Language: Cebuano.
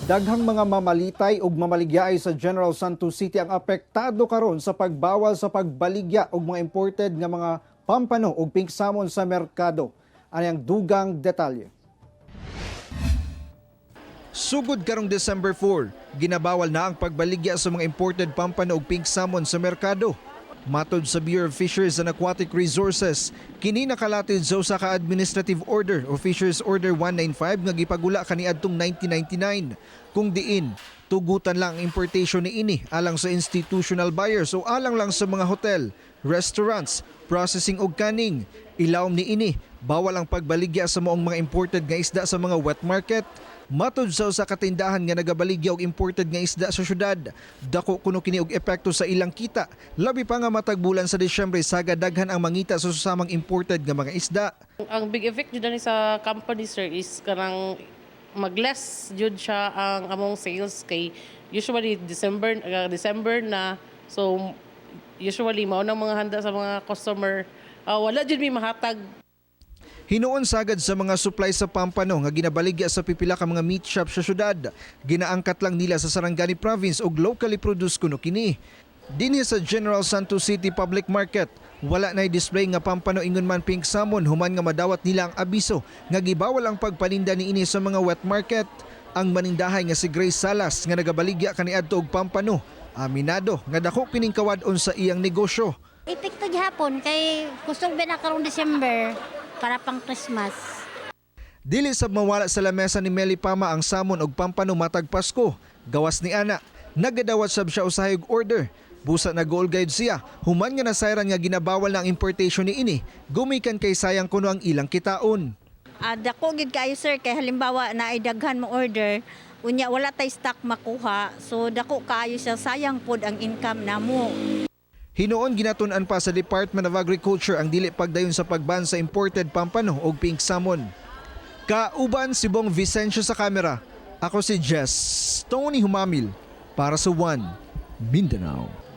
Daghang mga mamalitay ug mamaligyaay sa General Santos City ang apektado karon sa pagbawal sa pagbaligya og mga imported nga mga pampano ug pink salmon sa merkado. Ani ang dugang detalye. Sugod karong December 4, ginabawal na ang pagbaligya sa mga imported pampano ug pink salmon sa merkado. Matod sa Bureau of Fisheries and Aquatic Resources, kini nakalatid sa usa ka Administrative Order o Fisheries Order 195 nga gipagula kaniadtong 1999, kung diin tugutan lang ang importation niini alang sa institutional buyers o alang lang sa mga hotel, restaurants, processing ug canning. Ilawom niini, bawal ang pagbaligya sa maong mga imported nga isda sa mga wet market. Matod sa usa ka tindahan nga nagabaligya og imported nga isda sa syudad, dako kuno kini og epekto sa ilang kita. Labi pa nga matag bulan sa Disyembre, saga daghan ang mangita sa susamang imported nga mga isda. Ang big effect jud ani sa company, sir, is kanang mag-less jud siya ang among sales kay usually December December na, so usually mao nang mga handa sa mga customer. Wala jud mi mahatag. Hinuon sagad sa mga supply sa pampano nga ginabaligya sa pipila ka mga meat shop sa syudad. Ginaangkat lang nila sa Sarangani Province og locally produced kuno kini. Dinhi sa General Santos City Public Market, wala nay display nga pampano ingon man pink salmon human nga madawat nila ang abiso nga gibawal ang pagpaninda niini sa mga wet market. Ang manindahay nga si Grace Salas nga nagabaligya kaniadto og pampano, aminado nga dako kining kawad-on sa iyang negosyo. Epekto gihapon kay kusog ba na karong December para pang Christmas. Dili sab mawala sa lamesa ni Meli Pama ang salmon og pampano matag Pasko. Gawas ni ana, nagadawat sab siya usahay og order. Busa nag-goal guide siya, human nga nasayran nga ginabawal na ang importation niini, gumikan kay sayang kuno ang ilang kitaon. Dako gid kaayo, sir, kay halimbawa na ay daghan mo order, unya wala tay stock makuha, so dako kaayo siya, sayang pod ang income namo. Hinuon ginatun-an pa sa Department of Agriculture ang dili pagdayon sa pagban sa imported pampano og pink salmon. Kauban si Bong Vicencio sa kamera. Ako si Jess Tony Humamil para sa One Mindanao.